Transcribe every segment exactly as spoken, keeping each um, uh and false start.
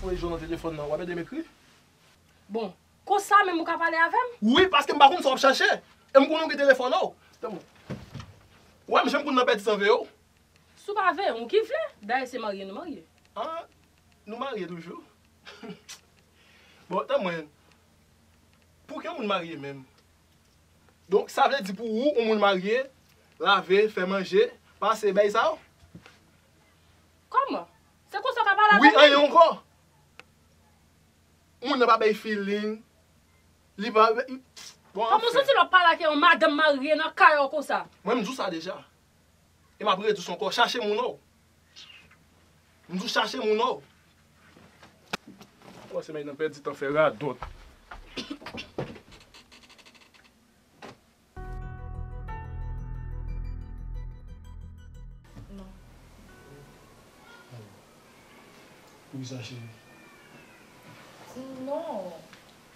Ou jwenn nan telefòn nan, w ap ede m ekri? Bon, konsa menm ou ka pale avè m? Wi, paske m pa konn sa w ap chache. E m konnen w gen telefòn ou. Tanpri. Ou wè m, jan m konn nan pèdi san veye w. Si w pa veye m, ou ki vle? Dayè se marye nou marye. Ah, nou marye toujou? Bon, tanpri. Pou ki yon moun marye menm? Donk, sa vle di pou ou, yon moun marye, lave, fè manje, pase, bay sa yo? Kòman? Se konsa w ka pale avè m? Wi, anyen ankò. Moun nan pa bay feeling. Li pa, bon, kòman w anfen. Santi lè w ap pale ak yon madanm marye nan kay ou konsa? Mwen, m di w sa deja. E m ap redi w sa ankò, chache moun ou. M di w chache moun ou. Ou wè se nèg nan pèdi tan fè radòt. Non. Poukisa, cheri? Non.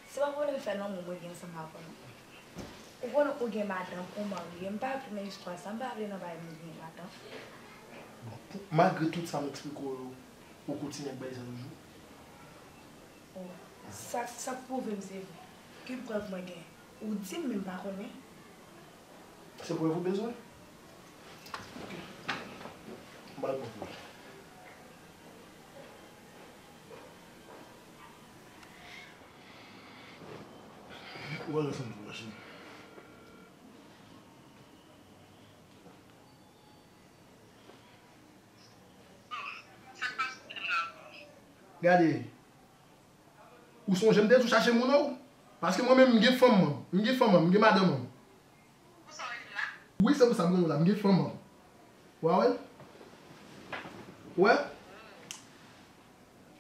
Se pa pwoblèm fè lanmou mwen gen ansanm avè w, non. Ou konnen ou gen madanm, ou marye. M pa vle nan istwa sa, m pa vle nan bagay moun gen madanm. Bon, pou, malgre tout sa m eksplike w yo, ou kontinye ap bay sa toujou? Oh, sa, sa k pwouve m se vre. Ki prèv mwen gen? Ou di m, men m pa konnen. Se prèv ou bezwen? Ok. M pral pran pou ou. Ou pral fè m pou machin. Gade. Ou sonje m te di w chache moun ou? Paske mwen menm, m gen fanm mwen. M gen fanm mwen, m gen madanm mwen. Wi, se pou sa m rele w la. M gen fanm mwen. Ou pa wè l? Ou wè?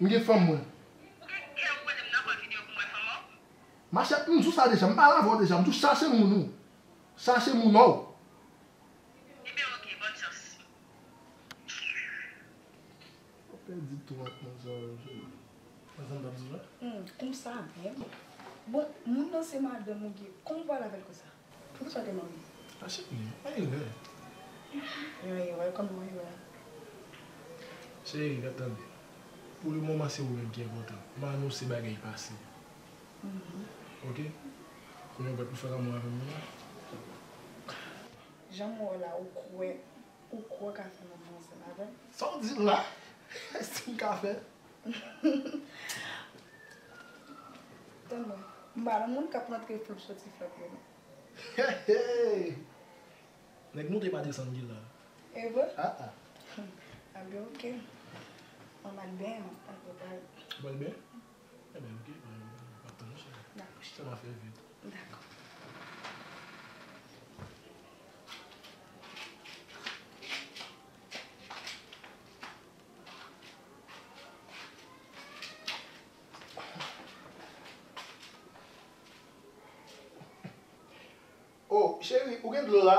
M gen fanm mwen. Machè, m di w sa deja, m pale avè w deja, m di w chache moun ou. Chache moun ou. Ebyen, ok, bòn chans. Ou pèdi twòp nan sa yo, cheri. Konsa menm. Bon, moun nan se madanm ou gen. Kòman w pale avè l konsa? Poukisa w te marye? A, cheri, yon erè. Yon erè, kòman yon erè? Cheri, gad tande. Pou le moman, se ou menm ki enpòtan. M anonse bagay pase. Mhm. Ok? Kounye a w prèt pou fè lanmou avè m la? Jan m wè w la, ou kwè, ou kwè w ka fè lanmou ansanm avè m? Sa w di la? Si m ka fè? Tann mwen. M pa nan moun k ap rantre flop soti flop yo, non. Hey, hey! Nèg moute pa desann ki la. E vre? Ah, ah. Ebyen, ok. Mwen al benyen, mwen al prepare. Ou pral benyen? Ebyen, ok, m ap tann ou, cheri. Dakò, cheri. Sa va fè vit. Dakò. Oh, cheri, ou gen dlo la?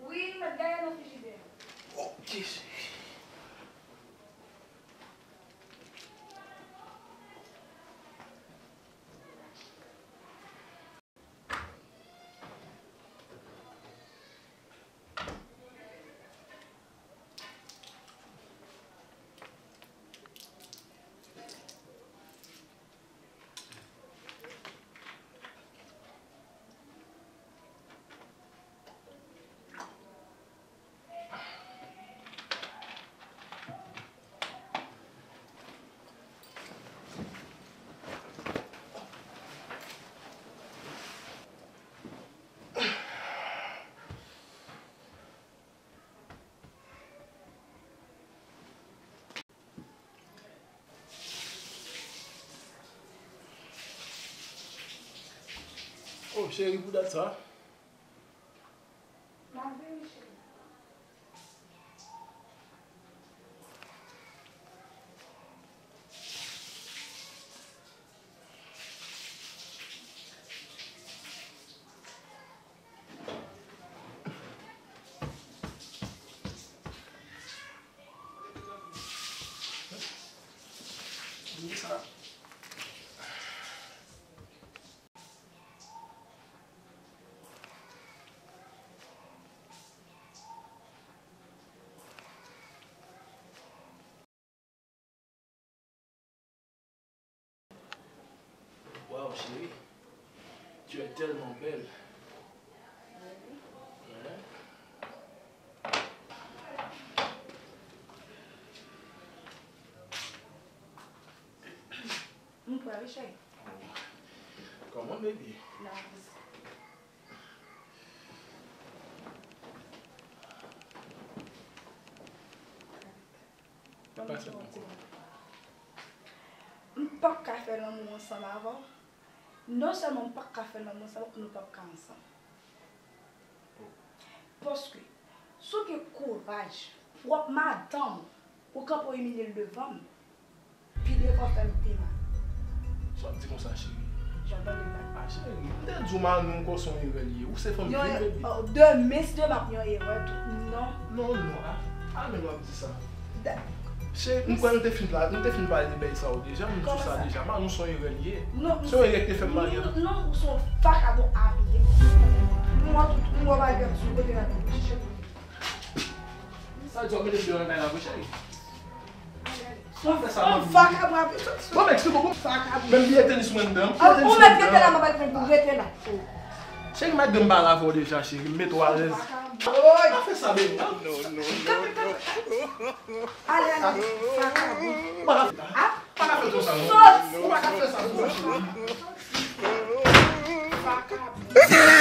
Wi, m ap gaye nan frijidè. Ok, cheri. Oh, cheri, pou dat sa. M ap vini, cheri. Chérie, tu es tellement belle. Hein? M prè wi, cheri. Come on, baby. La, Pase m ankò. M p ap ka fè lanmou ansanm avè w. Non sèlman m p ap ka fè lanmou ansanm avè w, nou p ap ka ansanm. Paske, si w gen kouraj, pwòp madanm ou, ou kanpe w imilye l devan m, pi devan fè m pi mal. Sa w ap di konsa, cheri? Jan w tande m la. A, cheri, m te di w m al menm kò se yon erè li ye. Ou se fanm vin, baby. Demen si Dye vle m ap yon erè tou. Non. Non, non, a, a, men w ap di sa. Cheri, m kwè nou te fin pale, nou te fin pale de bagay sa yo deja, m di w sa deja, m al menm se yon erè li ye. Se yon erè ki te fè m marye. Non, ou se yon vakabon abiye. M wè tout, m wè bagay sou kote la, chèche. Sa di w ap mete m deyò nan kay la vre, cheri? Ou fè sa, mwen. Bon, men eksplike w. Menm biyè tenis mwen anndan. Ou mèt rete la, m ap al pran pou rete la. Cheri, m ap gen m pale avè w deja, cheri. M mete w alèz. Pa fè sa, baby. Ale, ale. Vakabon. Pa ka fè konsa, non. Ou pa ka fè sa konsa, cheri. Vakabon.